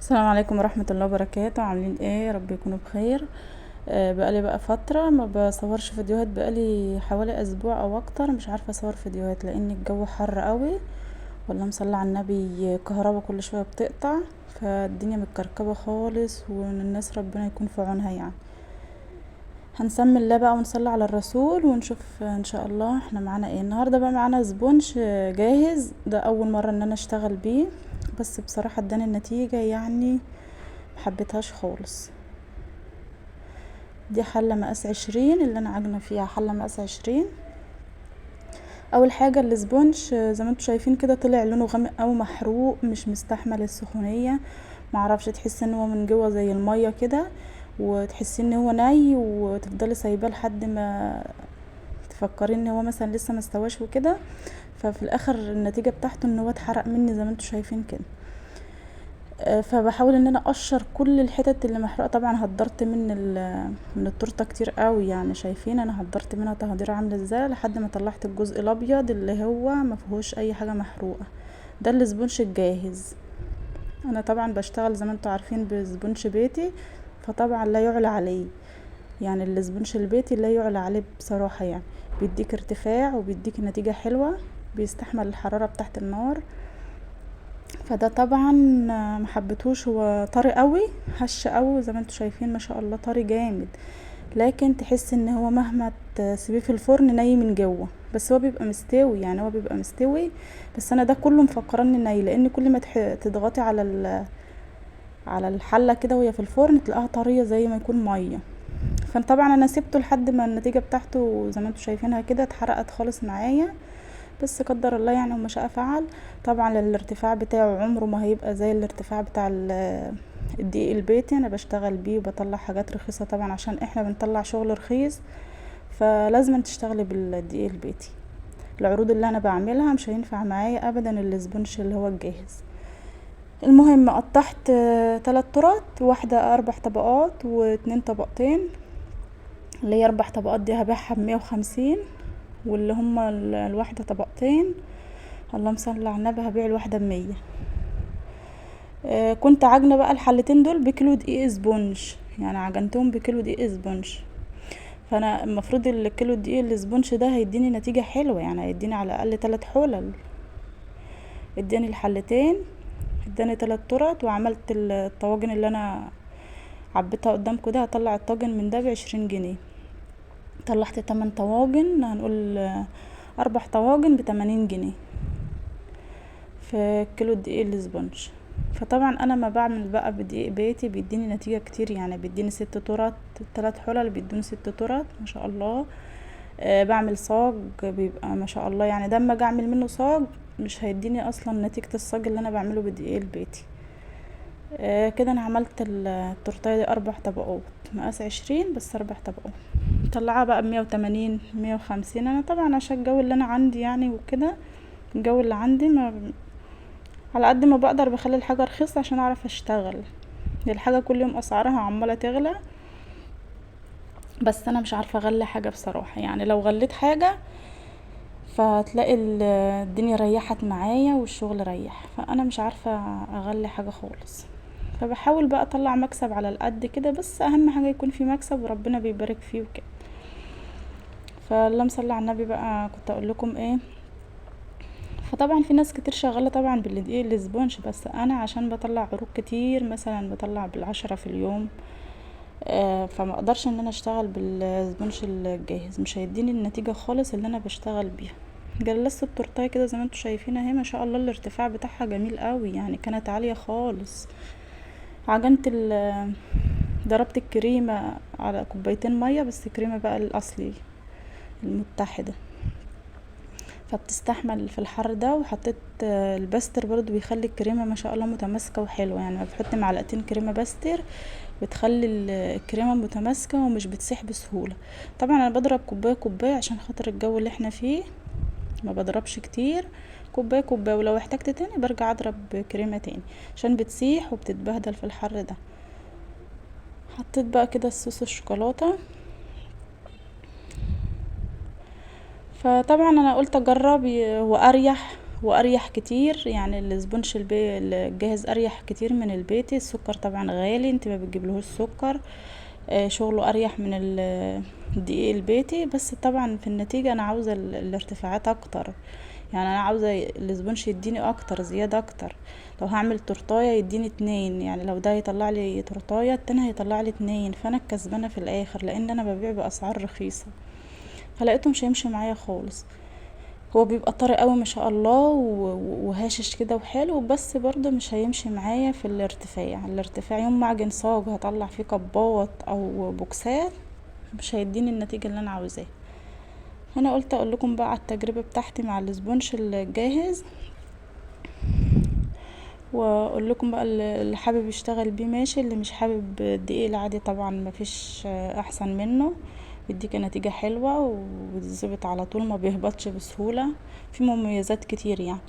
السلام عليكم ورحمة الله وبركاته. عاملين ايه؟ يا رب يكونوا بخير. بقالي بقى فترة ما بصورش فيديوهات، بقالي حوالي اسبوع او اكتر مش عارفة اصور فيديوهات لان الجو حر قوي، واللهم صل على النبي، كهربا كل شوية بتقطع، فالدنيا متكركبة خالص، والناس ربنا يكون في عونها. هنسمي الله بقى ونصلي على الرسول ونشوف ان شاء الله احنا معانا ايه النهارده. بقى معانا sponge جاهز، ده اول مرة ان انا اشتغل بيه، بس بصراحة اداني النتيجة محبتهاش خالص. دي حلة مقاس 20 اللي انا عاجنة فيها، حلة مقاس 20. اول حاجة ال sponge زي ما انتم شايفين كده طلع لونه غامق اوي، محروق، مش مستحمل السخونية، معرفش، تحس ان هو من جوه زي المية كده، وتحسي ان هو ني، وتفضلي سايباه لحد ما تفكري ان هو مثلا لسه ما استواش وكده. ففي الاخر النتيجة بتاعته ان هو اتحرق مني زي ما انتم شايفين كده. فبحاول ان انا اقشر كل الحتت اللي محروقة. طبعا هدرت من التورتة كتير قوي، شايفين انا هدرت منها تهدير عامله ازاي لحد ما طلعت الجزء الابيض اللي هو ما فيهوش اي حاجة محروقة. ده ال sponge الجاهز. انا طبعا بشتغل زي ما انتم عارفين ب sponge بيتي، فطبعا لا يعلى عليه، ال sponge البيتي لا يعلى عليه بصراحة، بيديك ارتفاع وبيديك نتيجة حلوة، بيستحمل الحرارة بتاعت النار. فده طبعا ما حبيتهوش، هو طري قوي، هش قوي زي ما انتم شايفين ما شاء الله، طري جامد، لكن تحس ان هو مهما تسيبيه في الفرن ني من جوه، بس هو بيبقى مستوي، هو بيبقى مستوي، بس انا ده كله مفكراني ني، لان كل ما تضغطي على الحلة كده وهي في الفرن تلاقيها طرية زي ما يكون مية. فطبعا انا سبته لحد ما النتيجة بتاعته زي ما انتم شايفينها كده اتحرقت خالص معايا، بس قدر الله وما شاء فعل. طبعا الارتفاع بتاعه عمره ما هيبقى زي الارتفاع بتاع الدقيق البيتي، انا بشتغل بيه وبطلع حاجات رخيصة طبعا عشان احنا بنطلع شغل رخيص، فلازم تشتغلي بالدقيق البيتي. العروض اللي انا بعملها مش هينفع معايا ابدا ال sponge اللي هو الجاهز. المهم قطعت 3 تورت، واحدة 4 طبقات واتنين طبقتين، اللي هي 4 طبقات دي هبيعها بمية وخمسين، واللي هما الواحدة طبقتين اللهم صل على النبي هبيع الواحدة بمية. كنت عاجنة بقى الحلتين دول بكيلو دقيق sponge، عجنتهم بكيلو دقيق sponge، فانا المفروض الكيلو دقيق ال sponge ده هيديني نتيجة حلوة، هيديني على الاقل 3 حلل. اداني الحلتين، اداني 3 تورت، وعملت الطواجن اللي انا عبيتها قدامكم ده. هطلع الطاجن من ده ب20 جنيه، طلعت 8 طواجن، هنقول 4 طواجن بتمانين جنيه في كيلو الدقيق ال sponge. فطبعا انا ما بعمل بقى بدقيق بيتي بيديني نتيجة كتير، بيديني 6 تورت، 3 حلل بيدوني 6 تورت ما شاء الله. بعمل صاج بيبقى ما شاء الله، ده اما اجي اعمل منه صاج مش هيديني اصلا نتيجة الصاج اللي انا بعمله بدقيق البيتي. كده انا عملت التورتايه دي 4 طبقات مقاس 20 بس 4 طبقات، طلعها بقى بمية وتمانين، مية وخمسين. انا طبعا عشان الجو اللي انا عندي وكده، الجو اللي عندي ما على قد ما بقدر بخلي الحاجة رخيصة عشان اعرف اشتغل. الحاجة كل يوم اسعارها عمالة تغلى، بس انا مش عارفة اغلي حاجة بصراحة، لو غليت حاجة فهتلاقي الدنيا ريحت معايا والشغل ريح، فانا مش عارفة اغلي حاجة خالص، فبحاول بقى اطلع مكسب على القد كده، بس اهم حاجة يكون في مكسب وربنا بيبارك فيه وكده. فاللهم صل على النبي بقى. كنت اقول لكم ايه، فطبعا في ناس كتير شغالة طبعا بالدقيق الاسبونج، بس انا عشان بطلع عروض كتير، مثلا بطلع بال10 في اليوم، فما اقدرش ان انا اشتغل بالاسبونج الجاهز، مش هيديني النتيجة خالص اللي انا بشتغل بيها. جلست التورتايه كده زي ما انتم شايفين اهي، ما شاء الله الارتفاع بتاعها جميل قوي، كانت عالية خالص. ضربت الكريمة على كوبايتين مية، بس الكريمة بقى الاصلي المتحدة، فبتستحمل في الحر ده. وحطيت الباستر برضو بيخلي الكريمة ما شاء الله متماسكة وحلوة، بتحطي معلقتين كريمة باستر بتخلي الكريمة متماسكة ومش بتسيح بسهولة. طبعا انا بضرب كوباية كوباية عشان خاطر الجو اللي احنا فيه، ما بضربش كتير، كوباية كوباية، ولو احتجت تاني برجع اضرب كريمة تاني عشان بتسيح وبتتبهدل في الحر ده. حطيت بقى كده الصوص الشوكولاتة. فطبعا انا قلت اجرب واريح واريح كتير. يعني ال sponge الجاهز اريح كتير من البيتي. السكر طبعا غالي، انت ما بتجيبلهوش سكر، شغله اريح من الدقيق البيتي. بس طبعا في النتيجة انا عاوزة الارتفاعات اكتر، يعني انا عاوزة ال sponge يديني اكتر، زيادة اكتر. لو هعمل تورتاية يديني 2، يعني لو ده هيطلع لي تورتاية التاني هيطلع لي 2، فانا الكسبانة في الاخر لان انا ببيع باسعار رخيصة. فلقيته مش هيمشي معايا خالص. هو بيبقى طري قوي ما شاء الله وهاشش كده وحلو، بس برضه مش هيمشي معايا في الارتفاع. الارتفاع يوم ما اعجن صاج هطلع فيه كبات او بوكسات مش هيديني النتيجة اللي انا عاوزاها. انا قلت اقول لكم بقى على التجربة بتاعتي مع ال sponge الجاهز، واقول لكم بقى اللي حابب يشتغل بيه ماشي، اللي مش حابب الدقيق العادي طبعا مفيش احسن منه، بيديك نتيجة حلوة وبيتظبط على طول، ما بيهبطش بسهولة، في مميزات كتير. يعني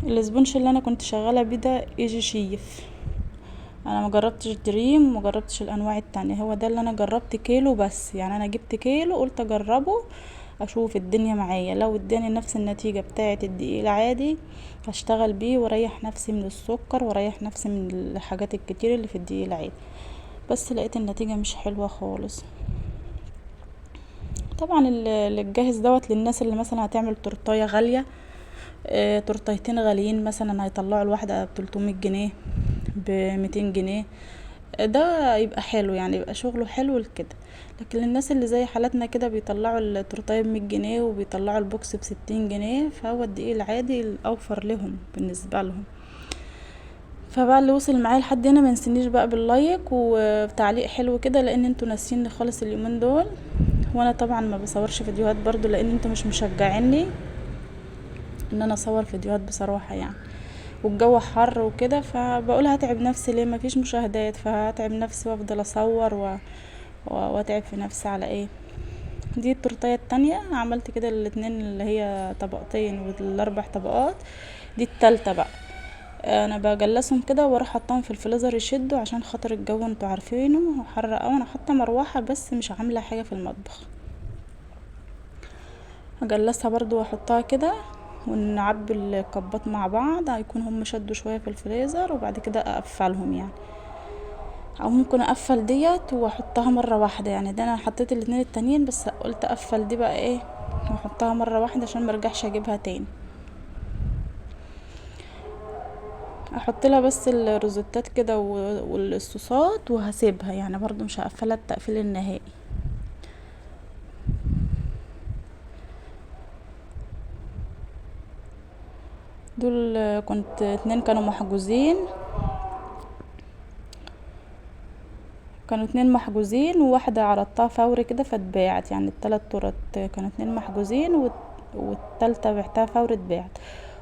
ال sponge اللي انا كنت شغالة بيه ده ايجي شيف، انا ما جربتش دريم وما جربتش الانواع التانية، هو ده اللي انا جربت كيلو بس. يعني انا جبت كيلو قلت اجربه اشوف الدنيا معايا، لو اداني نفس النتيجة بتاعة الدقيق العادي هشتغل بيه واريح نفسي من السكر واريح نفسي من الحاجات الكتير اللي في الدقيق العادي. بس لقيت النتيجة مش حلوة خالص. طبعا الجاهز دوت للناس اللي مثلا هتعمل تورتاية غالية، تورتايتين غاليين مثلا هيطلعوا الواحدة بتلتمية جنيه بميتين جنيه، ده يبقى حلو، يعني يبقى شغله حلو لكده. لكن للناس اللي زي حالاتنا كده بيطلعوا التورتايه بمية جنيه وبيطلعوا البوكس بستين جنيه، فهو الدقيق العادي الاوفر لهم بالنسبة لهم. فبقى اللي وصل معايا لحد هنا ما ينسنيش بقى بال like وتعليق حلو كده، لان انتوا ناسيني خالص اليومين دول، وانا طبعا ما بصورش فيديوهات برضو لان انتوا مش مشجعيني ان انا اصور فيديوهات بصراحة يعني، والجو حر وكده، فبقول هتعب نفسي ليه، ما فيش مشاهدات، فهتعب نفسي وافضل اصور واتعب في نفسي على ايه. دي التورتيه التانية، عملت كده الاتنين اللي هي طبقتين والاربع طبقات. دي التالتة بقى، انا بجلسهم كده واروح حطاهم في الفريزر يشدوا عشان خاطر الجو انتوا عارفينه حر قوي. انا حاطه مروحه بس مش عامله حاجه في المطبخ، هجلسها برضو واحطها كده ونعبي الكبات مع بعض، هيكون هم شدوا شويه في الفريزر، وبعد كده اقفلهم يعني، او ممكن اقفل ديت واحطها مره واحده. يعني ده انا حطيت الاتنين التانيين بس قلت اقفل دي بقى ايه واحطها مره واحده عشان ما ارجعش اجيبها تاني. احط لها بس الروزتات كده والصوصات وهسيبها، يعني برضو مش هقفلها التقفيل النهائي. دول كنت 2 كانوا محجوزين، كانوا 2 محجوزين وواحدة عرضتها فوري كده فاتباعت، يعني التلات تورت كانوا 2 محجوزين والتالتة بعتها فوري اتباعت.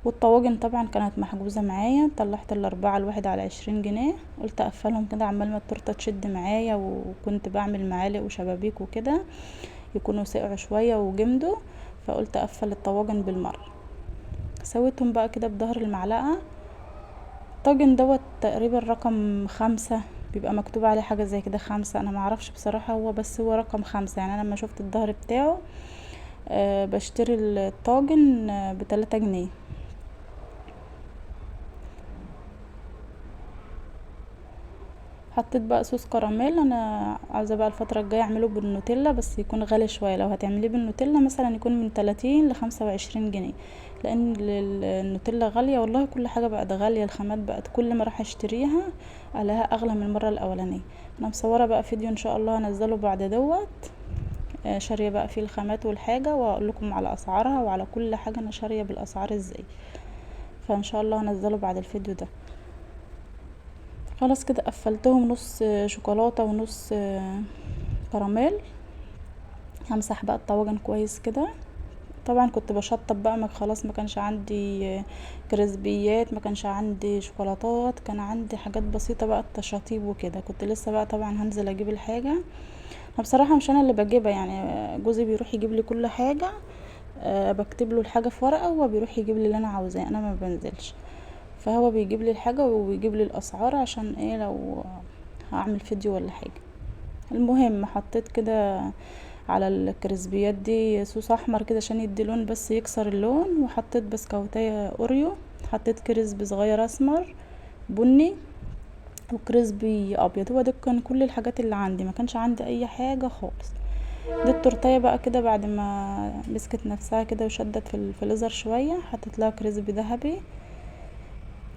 والطواجن طبعا كانت محجوزة معايا، طلعت الأربعة الواحد على 20 جنيه، قلت أقفلهم كده عمال ما التورتة تشد معايا، وكنت بعمل معالق وشبابيك وكده يكونوا سقعوا شوية وجمدوا، فقلت أقفل الطواجن بالمرة. سويتهم بقى كده بظهر المعلقة. الطاجن دوت تقريبا رقم 5، بيبقى مكتوب عليه حاجة زي كده 5، أنا معرفش بصراحة، هو بس هو رقم 5. يعني أنا لما شفت الظهر بتاعه، بشتري الطاجن، ب3 جنيه. حطيت بقى صوص كراميل، انا عاوزه بقى الفتره الجايه اعمله بالنوتيلا، بس يكون غالي شويه. لو هتعمليه بالنوتيلا مثلا يكون من 30 ل25 جنيه، لان النوتيلا غاليه والله، كل حاجه بقت غاليه، الخامات بقت كل ما راح اشتريها الاقيها اغلى من المره الاولانيه. انا مصوره بقى فيديو ان شاء الله هنزله بعد دوت، شاريه بقى فيه الخامات والحاجه، واقول لكم على اسعارها وعلى كل حاجه انا شاريه بالاسعار ازاي، فان شاء الله هنزله بعد الفيديو ده. خلاص كده قفلتهم نص شوكولاتة ونص كراميل. همسح بقى الطواجن كويس كده. طبعا كنت بشطب بقى، ما خلاص ما كانش عندي كريسبيات، ما كانش عندي شوكولاتات، كان عندي حاجات بسيطة بقى التشاطيب وكده. كنت لسه بقى طبعا هنزل اجيب الحاجة. انا بصراحة مش انا اللي بجيبها، يعني جوزي بيروح يجيب لي كل حاجة، بكتب له الحاجة في ورقة وهو بيروح يجيب لي اللي انا عاوزاه، انا ما بنزلش، فهو بيجيب لي الحاجة وبيجيب لي الاسعار عشان ايه لو هعمل فيديو ولا حاجة. المهم حطيت كده على الكريسبيات دي صوص احمر كده عشان يدي لون بس يكسر اللون، وحطيت بسكوتايه اوريو، حطيت crispy صغير اسمر بني و crispy ابيض. هو ده كان كل الحاجات اللي عندي، ما كانش عندي اي حاجة خالص. دي التورتايه بقى كده بعد ما مسكت نفسها كده وشدت في الفريزر شوية، حطيت لها crispy ذهبي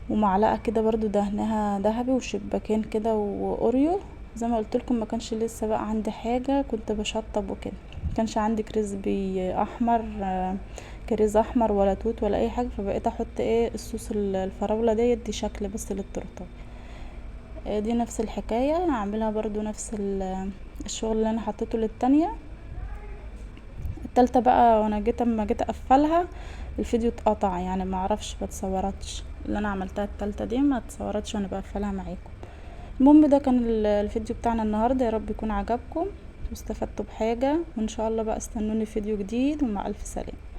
ومعلقة كده برضو دهنها ذهبي وشباكين كده واوريو. زي ما قلت لكم ما كانش لسه بقى عندي حاجة، كنت بشطب وكده، ما كانش عندي crispy احمر، كريز احمر ولا توت ولا اي حاجة، فبقيت احط الصوص الفراوله ديت دي شكل بس للتورته. دي نفس الحكاية هعملها برضو نفس الشغل اللي انا حطيته للتانية. التالتة بقى وانا اما جيت اقفلها الفيديو اتقطع، ما اعرفش ما اتصورتش اللي انا عملتها التالتة دي، ما اتصورتش وانا بقفلها معاكم. المهم ده كان الفيديو بتاعنا النهارده، يا رب يكون عجبكم واستفدتوا بحاجة، وان شاء الله بقى استنوني في فيديو جديد، ومع الف سلامه.